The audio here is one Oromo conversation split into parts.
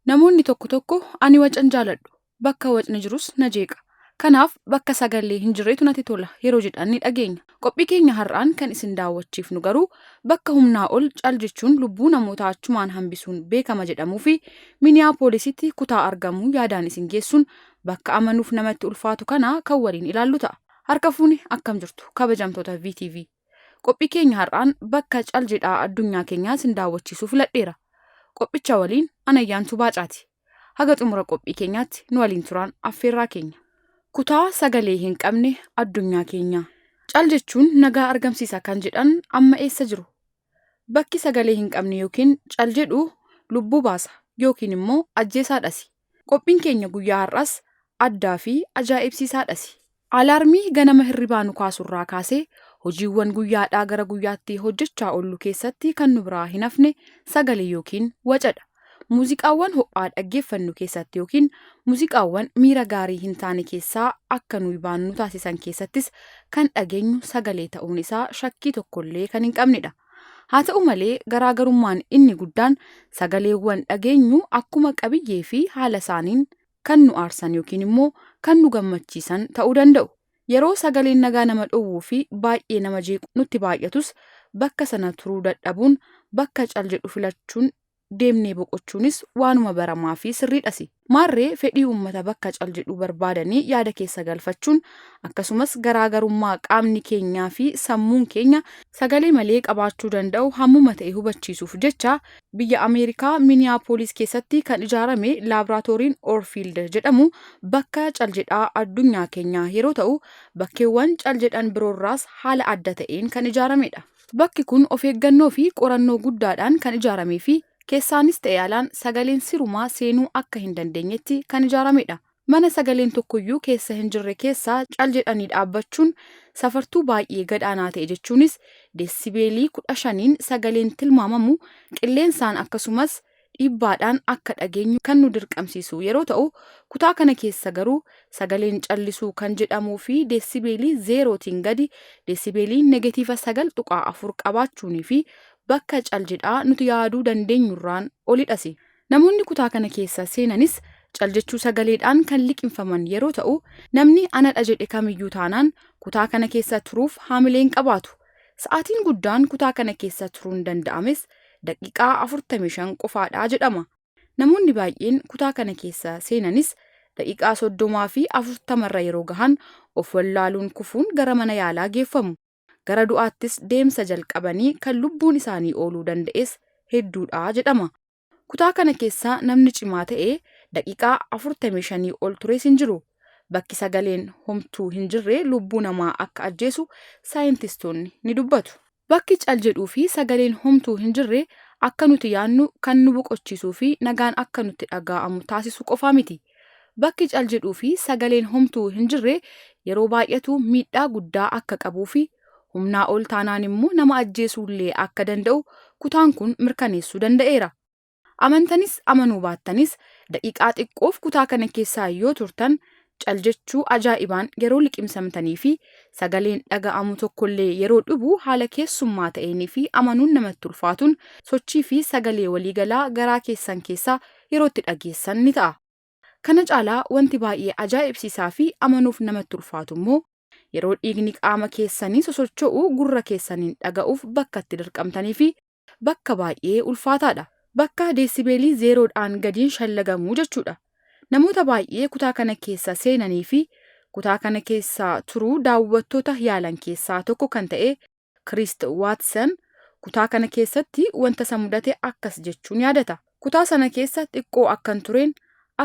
Namoonni tokko tokko ani wacan jaaladhu. Bakka wacni jirus na jeeqa. Kanaaf bakka sagalee hin jirretu natti tola yeroo jedhan ni dhageenya. Qophii keenya har'aan kan isin daawwachiifnu garuu bakka humnaa ol cal jechuun lubbuu namootaa achumaan hambisuun beekama jedhamuu fi Miniyaapoolisitti kutaa argamu yaadaan isin geessuun bakka amanuuf namatti ulfaatu kana kan waliin ilaallu ta'a. Harka fuune akkam jirtu kabajamtoota VTV. Qophii keenya har'aan bakka cal jedhaa addunyaa keenyaa isin daawwachiisuu filadheera. Qophicha waliin an Ayyaantuu Baacaati. Haga xumura qophii keenyaatti nu waliin turaan affeerraa keenya. Kutaa sagalee hin qabne addunyaa keenyaa. Cal jechuun nagaa argamsiisa kan jedhan amma eessa jiru? Bakki sagalee hin qabne yookiin cal jedhu lubbuu baasa yookiin immoo ajjeesaadhasi. Qophiin keenya guyyaa har'aas addaa fi ajaa'ibsiisaadhasi. Alaarmii ganama hirribaa nu kaasurraa kaasee hojiiwwan guyyaadhaa gara guyyaatti hojjechaa oollu keessatti kan nu biraa hin hafne sagalee yookiin wacadha. Muuziqaawwan ho'aa dhaggeeffannu keessatti yookiin muuziqaawwan miira gaarii hin taane keessaa akka nuyi baanu nu taasisan keessattis kan dhageenyu sagalee ta'uun isaa shakkii tokkollee kan hin qabnedha. Haa ta'u malee garaagarummaan inni guddaan sagaleewwan dhageenyu akkuma qabiyyee fi haala isaaniin kan nu aarsan yookiin immoo kan nu gammachiisan ta'uu danda'u. Yeroo sagaleen nagaa nama dhowwuu fi baay'ee nama jeequ nutti baay'atus bakka sana turuu dadhabuun bakka cal jedhu filachuun deemnee boqochuunis waanuma baramaa fi sirriidhasi. Maarree fedhii uummata bakka cal jedhuu barbaadanii yaada keessa galfachuun akkasumas garaagarummaa qaamni keenyaa fi sammuun keenya sagalee malee qabaachuu danda'u hammuma ta'e hubachiisuuf jecha biyya Ameerikaa Miniyaapooliis keessatti kan ijaarame laaboraatooriin Oorfiild jedhamu bakka caljedhaa addunyaa keenyaa yeroo ta'u bakkeewwan caljedhan biroorraas haala adda ta'een kan ijaaramedha. Bakki kun of eeggannoo fi qorannoo guddaadhaan kan ijaaramee fi keessaanis ta'e alaan sagaleen sirumaa seenuu akka hin dandeenyetti kan ijaaramedha. Mana sagaleen tokkoyyuu keessa hin jirre keessa cal jedhanii dhaabbachuun safartuu baay'ee gad-aanaa ta'e jechuunis deessibeelii 15n sagaleen tilmaamamu qilleensaan akkasumas dhiibbaadhaan akka dhageenyu kan nu dirqamsiisu yeroo ta'u, kutaa kana keessa garuu sagaleen callisuu kan jedhamuu fi deessibeelii zeerootiin gadi deessibeelii negetiiva 9.4 qabaachuunii fi bakka cal jedhaa nuti yaaduu dandeenyurraan olidhasi. Namoonni kutaa kana keessa seenanis cal-jechuu sagaleedhaan kan liqimfaman yeroo ta'u, namni anadha jedhe kamiyyuu taanaan kutaa kana keessa turuuf haamilee hin qabaatu. Sa'aatiin guddaan kutaa kana keessa turuun danda'ames daqiiqaa 45 qofaadha jedhama. Namoonni baay'een kutaa kana keessa seenanis daqiiqaa 30 fi 40 irra yeroo gahan of wallaaluun kufuun gara mana yaalaa geeffamu. Gara du'aattis deemsa jalqabanii kan lubbuun isaanii ooluu danda'es hedduudha jedhama. Kutaa kana keessa namni cimaa ta'e daqiiqaa 45 ol tures hin jiru. Bakki sagaleen homtuu hin jirre lubbuu namaa akka ajjeesu saayintistoonni ni dubbatu. Bakki cal jedhuu fi sagaleen homtuu hin jirre akka nuti yaadnu kan nu boqochiisuu fi nagaan akka nutti dhagaa'amu taasisu qofaa miti. Bakki cal jedhuu fi sagaleen homtuu hin jirre yeroo baay'atu miidhaa guddaa akka qabuu fi humnaa ol taanaan immoo nama ajjeesuullee akka danda'u kutaan kun mirkaneessuu danda'eera. Amantanis amanuu baattanis daqiiqaa xiqqoof kutaa kana keessaa yoo turtan cal jechuu ajaa'ibaan yeroo liqimsamtanii fi sagaleen dhaga'amu tokkollee yeroo dhibu haala keessummaa ta'eenii fi amanuun namatti ulfaatuun sochii fi sagalee waliigalaa garaa keessan keessaa yeroo itti dhageessan ni ta'a. Kana caalaa wanti baay'ee ajaa'ibsiisaa fi amanuuf namatti ulfaatu immoo yeroo dhiigni qaama keessanii sosocho'u gurra keessaniin dhaga'uuf bakka itti dirqamtanii fi bakka baay'ee ulfaataadha. Bakka deessibeelii zeeroodhaan gadiin shallagamu jechuudha. Namoota baay'ee kutaa kana keessa seenanii fi kutaa kana keessa turuu daawwattoota yaalan keessaa tokko kan ta'e Kiriist Waatsan kutaa kana keessatti wanta isa mudate akkas jechuun yaadata. Kutaa sana keessa xiqqoo akkan tureen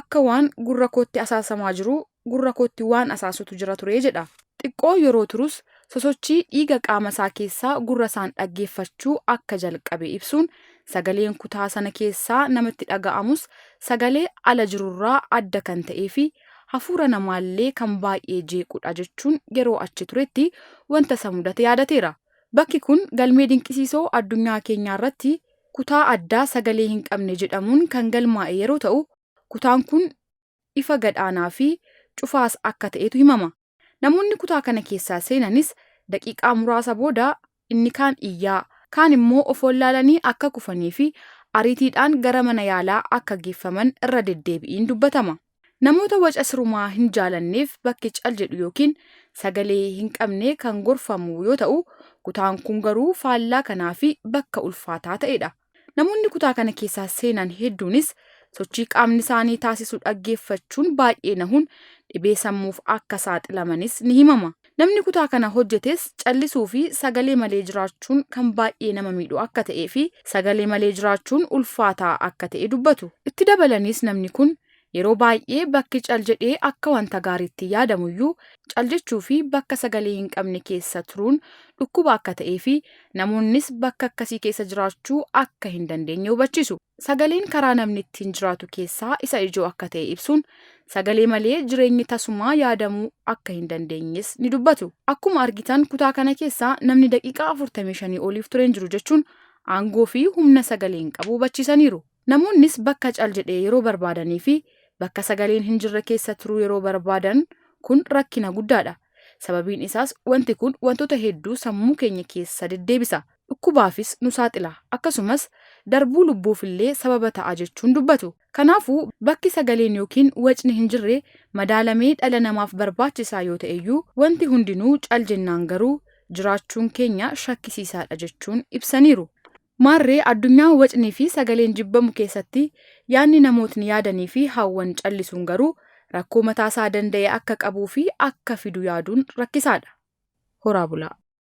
akka waan gurra kootti asaasamaa jiruu gurra kootti waan asaasutu jira ture jedha. Xiqqoo yeroo turus sosochii dhiiga qaama isaa keessaa gurra isaan dhaggeeffachuu akka jalqabe ibsuun sagaleen kutaa sana keessaa namatti dhaga'amus sagalee ala jirurraa adda kan ta'ee fi hafuura namaallee kan baay'ee jeequdha jechuun yeroo achi turetti wanta isa mudate yaadateera. Bakki kun galmee dinqisiisoo addunyaa keenyaa irratti kutaa addaa sagalee hin qabne jedhamuun kan galmaa'e yeroo ta'u, kutaan kun ifa gad-aanaa fi cufaas akka ta'etu himama. Namoonni kutaa kana keessaa seenanis daqiiqaa muraasa booda inni kaan iyyaa, kaan immoo of wallaalanii akka kufanii fi ariitiidhaan gara mana yaalaa akka geeffaman irra deddeebi'iin dubbatama. Namoota waca sirumaa hin jaalanneef bakki cal jedhu yookiin sagalee hin qabne kan gorfamu yoo ta'u, kutaan kun garuu faallaa kanaa fi bakka ulfaataa ta'edha. Namoonni kutaa kana keessaa seenan hedduunis sochii qaamni isaanii taasisu dhaggeeffachuun baay'ee nahuun dhibee sammuuf akka saaxilamanis ni himama. Namni kutaa kana hojjetes callisuu fi sagalee malee jiraachuun kan baay'ee nama miidhu akka ta'ee fi sagalee malee jiraachuun ulfaataa akka ta'e dubbatu. Itti dabalanis namni kun yeroo baay'ee bakki cal jedhee akka wanta gaariitti yaadamuyyuu cal jechuu fi bakka sagalee hin qabne keessa turuun dhukkuba akka ta'ee fi namoonnis bakka akkasii keessa jiraachuu akka hin dandeenye hubachiisu. Sagaleen karaa namni ittiin jiraatu keessaa isa ijoo akka ta'e ibsuun sagalee malee jireenyi tasumaa yaadamuu akka hin dandeenyes ni dubbatu. Akkuma argitan kutaa kana keessaa namni daqiiqaa 45 oliif ture hin jiru jechuun aangoo fi humna sagaleen qabu hubachiisaniiru. Namoonnis bakka cal jedhee yeroo barbaadanii fi bakka sagaleen hin jirre keessa turuu yeroo barbaadan kun rakkina guddaadha. Sababiin isaas wanti kun wantoota hedduu sammuu keenya keessa deddeebisa. Dhukkubaafis nu saaxila. Akkasumas darbuu lubbuufillee sababa ta'a jechuun dubbatu. Kanaafuu bakki sagaleen yookiin wacni hin jirre madaalamee dhala namaaf barbaachisaa yoo ta'eyyuu wanti hundinuu cal jennaan garuu jiraachuun keenya shakkisiisaadha jechuun ibsaniiru. Maarree addunyaa wacnii fi sagaleen jibbamu keessatti yaadni namootni yaadanii fi hawwan callisuun garuu rakkoo mataasaa danda'e akka qabuu fi akka fidu yaaduun rakkisaadha. Horaa bulaa.